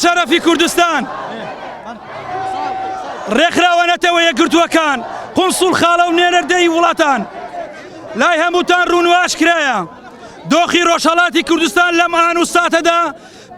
شەرەفی کوردستان، ڕێکخراوە نەتەوە یەکگرتووەکان، قونسوڵخاڵە و نوێنەردەی وڵاتان، لای هەمووتان ڕوون و ئاشکرایە دۆخی ڕۆژهەڵاتی کوردستان لەم ئان و ساتەدا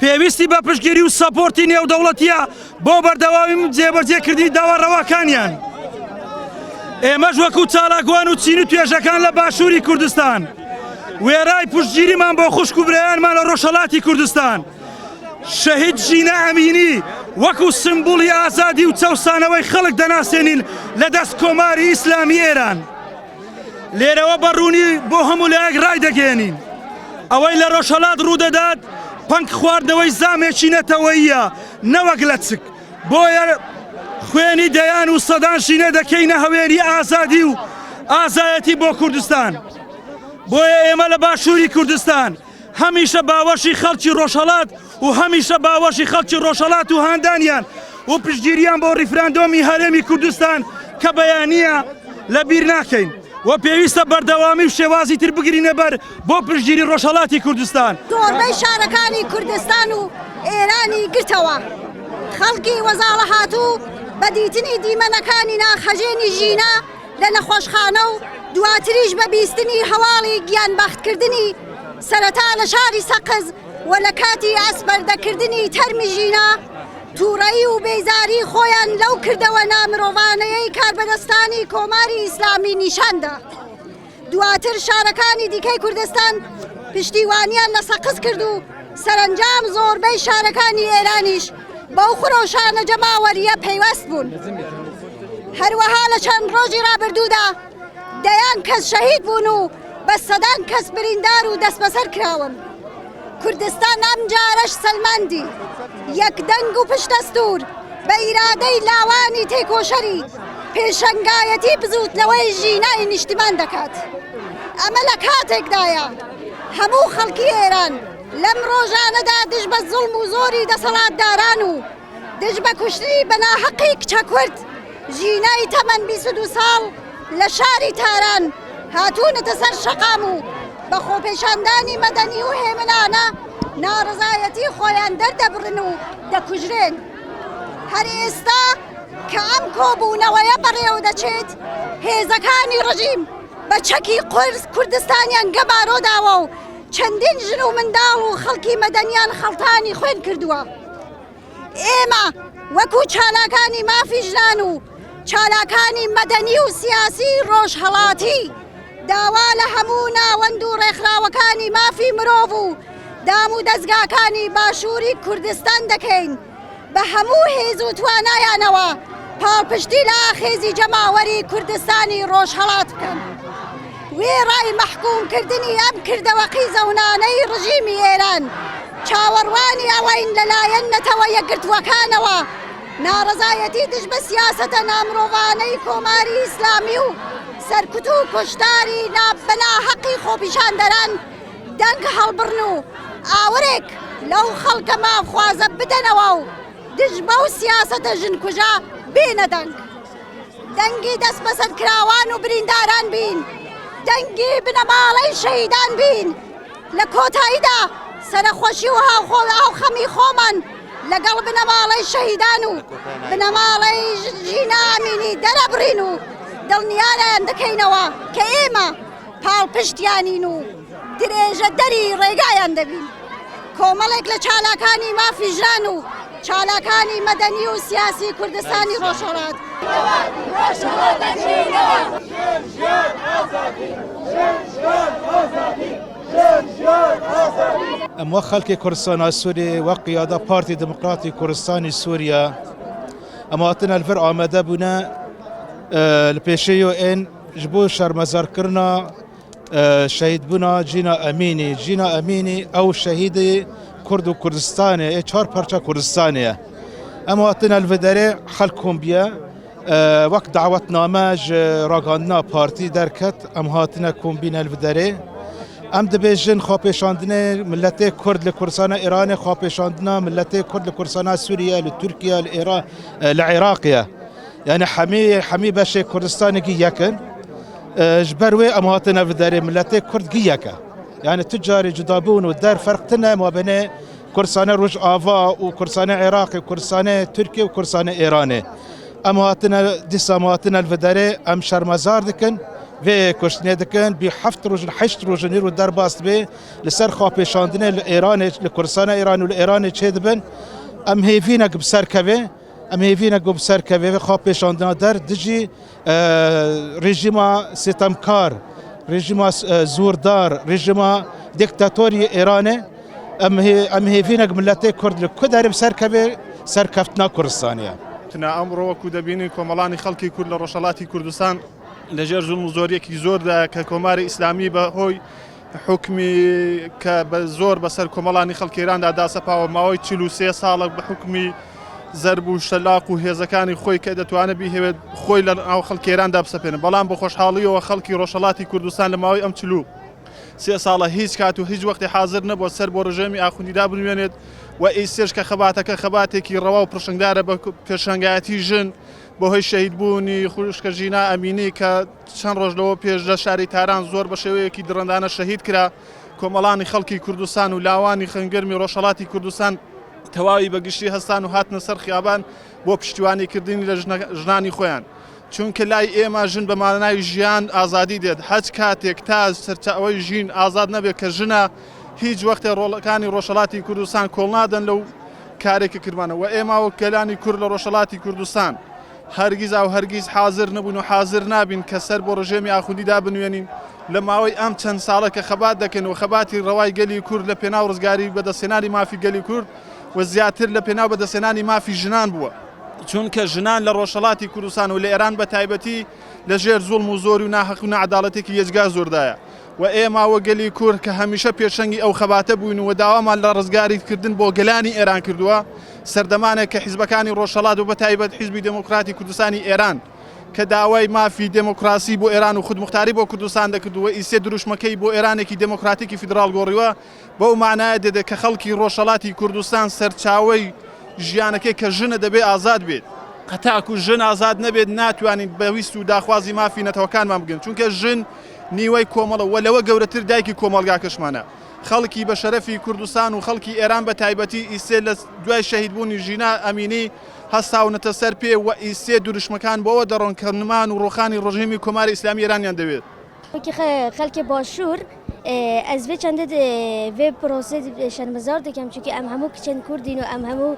پێویستی بە پشتگیری و سەپۆرتی نێودەوڵەتیە بۆ بەردەوامی و جێبەجێکردنی داوا ڕەواکانیان. ئێمەش وەکو چالاکوان و چین و توێژەکان لە باشووری کوردستان وێرای پشتگیریمان بۆ خوشک و برایانمان لە ڕۆژهەڵاتی کوردستان شەهید ژینا ئەمینی وەکو سمبوڵی ئازادی و چەوسانەوەی خەڵک دەناسێنین لە دەست کۆماری ئیسلامی ئێران. لێرەوە بە ڕوونی بۆ هەموو لایەک ڕایدەگەیەنین ئەوەی لە ڕۆژهەڵات ڕوودەدات پەنگ خواردنەوەی زامێکی نەتەوەییە نەوەک لەچک، بۆیە خوێنی دەیان و سەدان ژینە دەکەینە هەوێنی ئازادی و ئازایەتی بۆ کوردستان. بۆیە ئێمە لە باشووری کوردستان هەمیشە باوەشی خەڵکی ڕۆژهەڵات و هەمیشە باوەشی خەڵکی ڕۆژهەڵات و هاندانیان و پشتگیریان بۆ ڕیفراندۆمی هەرێمی کوردستان کە بەیانییە لە بیر ناکەین و پێویستە بەردەوامی و شێوازی تر بگرینە بەر بۆ پشتگیری ڕۆژهەڵاتی کوردستان. زۆربەی شارەکانی کوردستان و ئێرانی گرتەوە. خەڵکی وەزاڵەهاتوو بە دیتنی دیمەنەکانی ناخهەژێنی ژینا لە نەخۆشخانە و دواتریش بە بیستنی هەواڵی گیانبەختکردنی سەرەتا لە شاری سەقز و لە کاتی ئەسپەردەکردنی تەرمی ژینا تووڕەیی و بێزاری خۆیان لەو کردەوە نامرۆڤانەیەی کاربەدەستانی کۆماری ئیسلامی نیشان دا. دواتر شارەکانی دیکەی کوردستان پشتیوانیان لە سەقز کرد و سەرەنجام زۆربەی شارەکانی ئێرانیش بەو خرۆشانە جەماوەرییە پەیوەست بوون. هەروەها لە چەند ڕۆژی ڕابردوودا دەیان کەس شەهید بوون و بە سەدان کەس بریندار و دەستبەسەر کراون. کوردستان ئەمجارەش سەلماندی یەک دەنگ و پشتەستوور بە ئیرادەی لاوانی تێکۆشەری پێشەنگایەتی بزووتنەوەی ژینای نیشتیمان دەکات. ئەمە لە کاتێکدایە هەموو خەڵکی ئێران لەم ڕۆژانەدا دژ بە زوڵم و زۆری دەسەڵاتداران و دژ بە کوشتنی بە ناهەقی کچە کورد ژینای تەمەن 22 ساڵ لە شاری تاران هاتوونەتە سەر شەقام و بە خۆپێشاندانی مەدەنی و هێمنانە ناڕەزایەتی خۆیان دەردەبڕن و دەکوژرێن. هەر ئێستا کە ئەم کۆبوونەوەیە بەڕێوە دەچێت، هێزەکانی ڕژیم بە چەکی قورس کوردستانیان گەمارۆ داوە و چەندین ژن و منداڵ و خەڵکی مەدەنیان خەڵتانی خوێن کردووە. ئێمە وەکو چالاکانی مافی ژنان و چالاکانی مەدەنی و سیاسی ڕۆژهەڵاتی داوا لە هەموو ناوەند و ڕێکخراوەکانی مافی مرۆڤ و دام و دەزگاکانی باشووری کوردستان دەکەین بە هەموو هێز و توانایانەوە پاڵپشتی لە ئاخێزی جەماوەری کوردستانی ڕۆژهەڵات بکەن. وێڕای مەحکووم کردنی ئەم کردەوە قیزەونانەی ڕژیمی ئێران، چاوەڕوانی ئەوەین لە لایەن نەتەوە یەکگرتووەکانەوە ناڕەزایەتی دژ بە سیاسەتە نامرۆڤانەی کۆماری ئیسلامی و سەرکوت و کوشتاری بە ناهەقی خۆپیشاندەران دەنگ هەڵبڕن و ئاورێک لەو خەڵکە مافخوازە بدەنەوە و دژ بەو سیاسەتە ژنکوژە بێنە دەنگ. دەنگی دەستبەسەرکراوان و برینداران بین، دەنگی بنەماڵەی شەهیدان بین. لە کۆتاییدا سەرەخۆشی و هاوخەمی خۆمان لەگەڵ بنەماڵەی شەهیدان و بنەماڵەی ژینا ئەمینی دەرەبڕین و دڵنیایان دەکەینەوە کە ئێمە پاڵپشتیانین و درێژەدەری ڕێگایان دەبین. کۆمەڵێک لە چالاکانی مافی ژنان و چالاکانی مەدەنی و سیاسی کوردستانی ڕۆژهەڵات. ئەم وەک خەڵکی کوردستانا سووری وەک قیادە پارتی دموکراتی کوردستانی سووریا ئەم هاتنە لەڤەر ئامادە بوونە لە پێشەی و ئێن ji bo şermezarkirina şehîdbûna Jîna Emînî. Jîna Emînî ew şehîdê Kurd û Kurdistanê ê çar parça Kurdistanê ye. Em hatine li vê derê xelk kom bûye. Wek dawetname ji ragihandina partî derket em hatine kombîne li vê derê. Em dibêjin xwepêşandinê miletê Kurd li Kurdistana Îranê xwepêşandina miletê Kurd li Kurdistana Sûriye li Tirkiye li Îran li Iraqê ye. Yani hemî hemî beşê Kurdistanê gî yek in. Ji ber wê em hatine vi derê miletê Kurd gî yek e. Yani tu carî cudabûn û der ferq tune mabênê کوردستانە ڕۆژئاڤا و کوردستانە عێراقی و کوردستانە تورکیە و کوردستانە ئێرانێ. ئەم هاتنە دیسا هاتنە لڤدەرێ ئەم شەرمەزار دکن vê kuştinê dikin bî heft rojin heşt rojin îro derbas dibe li ser xwepêşandinê li Îranê li Kurdistana Îranê û li Îranê çêdibin em hêvînek bi ser keve em hêvînek ku bi ser keve vê xwepêşandina der dijî rejîma sîtemkar rejîma zordar rejîma dîktatorî Îranê em em hêvînek miletê Kurd li ku derê bi ser keve serkeftina Kurdistanê ye. تنا ئەمڕۆ وەکو دەبینین کۆمەڵانی خەڵکی کورد لە ڕۆژهەڵاتی کوردستان لەژێر زوڵم و زۆریەکی زۆردا کە کۆماری ئیسلامی بە هۆی حوکمی کە بە زۆر بەسەر کۆمەڵانی خەڵکی ئێراندا داسەپاوە ماوەی 43 ساڵە بە حوکمی زەرب و شەلاق و هێزەکانی خۆی کە دەتوانێت بیهەوێت خۆی لە ناو خەڵکی ئێراندا بسەپێنێت بەڵام بە خۆشحاڵیەوە خەڵکی ڕۆژهەڵاتی کوردستان لە ماوەی ئەم 43 ساڵە هیچ کات و هیچ وەختی حاضر نەبووە سەر بۆ ڕژێمی ئاخوندیدا بنوێنێت و ئیستێش کە خەباتەکە خەباتێکی ڕەوا و پڕشنگدارە بە پێشەنگایەتی ژن بەهۆی شەهیدبوونی خوشکە ژینا ئەمینی کە چەند ڕۆژ لەوە پێش لە شاری تاران زۆر بە شێوەیەکی دڕندانە شەهید کرا، کۆمەڵانی خەڵکی کوردستان و لاوانی خوێنگەرمی ڕۆژهەڵاتی کوردستان تەواوی بە گشتی هەستان و هاتنە سەر خیابان بۆ پشتیوانی کردنی لە ژنانی خۆیان. چونکە لای ئێمە ژن بە مانای ژیان ئازادی دێت، هەچ کاتێک تا سەرچاوەی ژین ئازاد نەبێت کە ژنە، هیچ وەختێ ڕۆڵەکانی ڕۆژهەڵاتی کوردستان کۆڵنادەن لەو کارێک کە کردمانە و ئێمە وەک گەلانی کورد لە ڕۆژهەڵاتی کوردستان هەرگیز ئاو هەرگیز حازر نەبوون و حازر نابین کە سەر بۆ ڕژێمی ئاخوندی دابنوێنین لە ماوەی ئەم چەند ساڵە کە خەبات دەکەن و خەباتی ڕەوای گەلی کورد لە پێناو ڕزگاری بەدەستهێنانی مافی گەلی کورد و زیاتر لە پێناو بەدەستهێنانی مافی ژنان بووە. چونکە ژنان لە ڕۆژهەڵاتی کوردستان و لە ئێران بە تایبەتی لە ژێر زوڵم و زۆری و ناهەقی و ناعەداڵەتێکی یەجگار زۆردایە و ئێمە وەک گەلی کورد کە هەمیشە پێشەنگی ئەو خەباتە بووین و داوامان لە ڕزگاری کردن بۆ گەلانی ئێران کردووە سەردەمانێک کە حیزبەکانی ڕۆژهەڵات و بە تایبەت حیزبی دێموکراتی کوردستانی ئێران کە داوای مافی دێموکراسی بۆ ئێران و خودموختاری بۆ کوردستان دەکرد و ئیسێ دروشمەکەی بۆ ئێرانێکی دێموکراتیکی فیدراڵ گۆڕیوە بەو مانایە دێت کە خەڵکی ڕۆژهەڵاتی کوردستان سەرچاوەی ژیانەکەی کە ژنە دەبێ ئازاد بێت. هەتاکو ژن ئازاد نەبێت ناتوانین بە ویست و داخوازی مافی نەتەوەکانمان بگەین، چونکە ژن نیوەی کۆمەڵە و لەوە گەورەتر دایکی کۆمەڵگاکەشمانە. خەڵکی بە شەرەفی کوردستان و خەڵکی ئێران بە تایبەتی ئیسێ لە دوای شەهیدبوونی ژینا ئەمینی هەستاونەتە سەر پێ و ئیسێ دروشمەکان بۆ ئەوە دەڕۆن کە نمان و ڕووخانی ڕژێمی کۆماری ئیسلامی ئێرانیان دەوێت. وەکی خەلکێ باشوور ئەز ڤێ چەندە ڤێ پرۆسێ شەرمەزار دکەم چونکی ئەم هەموو کچێن کوردین و ئەم هەموو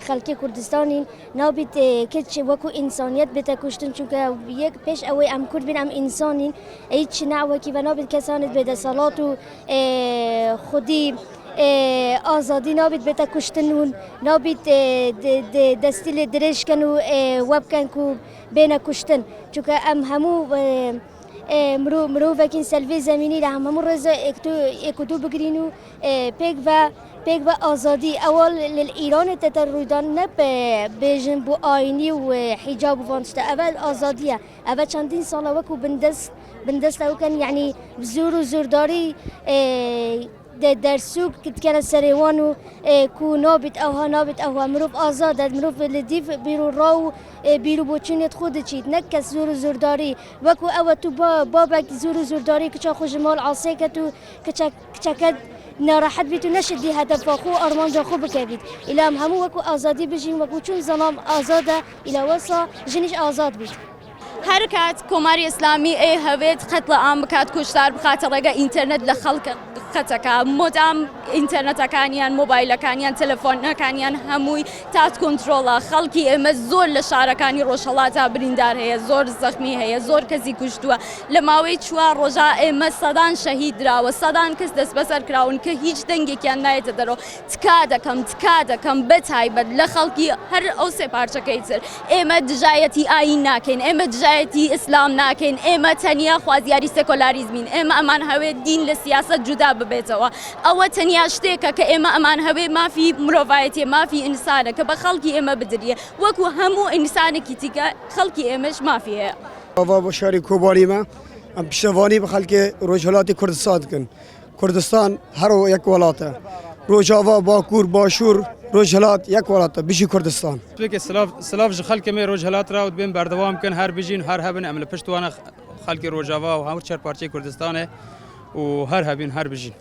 خەلکێ کوردستانین نابیت کچ وەکو ئینسانیەت بێتە کوشتن چونکە یەک پێش ئەوەی ئەم کورد بین ئەم ئینسانین هیچ ناوەکی بە نابیت کەسانت بێ دەسەڵات و خودی ئازادی نابیت بێتە کوشتن و نابیت دەستی لێ درێژکەن و وەبکەن و بێنە کوشتن چونکە ئەم هەموو مرۆڤەکین سەلڤێ زەمینی لە هەموو ڕێزە ئێکودو بگرین و پێک بە پێک بە ئازادی ئەوە لە ئیرانێ تەتە ڕوویدان نە بێژن بۆ ئاینی و حیجاب و وان شتە ئەوە ئازادیە ئەوە چەندین ساڵە وەکو بندەست بندەست ئەوکەن یعنی زۆر و زۆرداری دەرسوک دکەنە سەرێ وان و کو نابیت ئەوها نابیت ئەوها مرۆڤ ئازادە مرۆڤ لە دیڤ بیر و ڕا و بیر و بۆچونێت خۆ دەچیت نەک کەس زۆر و زۆرداری وەکو ئەوە تو بابەک زۆر و زۆرداری کچا خۆ ژ ماڵ عاسێکەت و کچەکەت ناراحەت بیت و نەشت دی هەدەفا خۆ ئارمانجا خۆ بکەویت ئیلام هەموو وەکو ئازادی بژین وەکو چون زەڵام ئازادە ئیلا وەسا ژنیش ئازاد بیت. هەر کات کۆماری ئیسلامی ئەیهەوێت قەتڵ عام بکات کوشتار بخاتە ڕێگە ئینتەرنێت لە خەڵک قەتەکە مۆدام ئینتەرنێتەکانیان مۆبایلەکانیان تەلەفۆنەکانیان هەمووی تات کۆنترۆڵە خەڵکی ئێمە زۆر لە شارەکانی ڕۆژهەڵاتا بریندار هەیە زۆر زەخمی هەیە زۆر کەسی کوشتووە لە ماوەی چوار ڕۆژا ئێمە سەدان شەهید دراوە سەدان کەس دەستبەسەر کراون کە هیچ دەنگێکیان نایەتە دەرەوە تکا دەکەم تکا دەکەم بە تایبەت لە خەڵکی هەر ئەو سێ پارچەکەی تر ئێمە دژایەتی ئایین ناکەین ئێمە دژایەتی ئیسلام ناکەین ئێمە تەنیا خوازیاری سێکۆلاریزمین ئێمە ئەمان هەوێت دین لە سیاسەت جودا ببێتەوە ئەوە تەنیا شتێکە کە ئێمە ئەمان هەوێ مافی مرۆڤایەتیە مافی ئینسانە کە بە خەڵکی ئێمە بدریە وەکو هەموو ئینسانێکی تیکە خەڵکی ئێمەش مافی هەیە. ئاوا بۆ شاری کۆبانیمە ئەم پشتەوانی بە خەڵکی ڕۆژهەڵاتی کوردستان دکەن کوردستان هەر یەک وڵاتە ڕۆژاوا باکوور باشوور ڕۆژهەڵات یەک وڵاتە بژی کوردستان. پێکێ سلاv سلاv ji xelkê me Rojhilat re û dibên berdewam bikin her bijîn her hebin em li pişt wan xelkê Rojava û hemû çar parçeyê Kurdistanê û her hebîn her bijîn.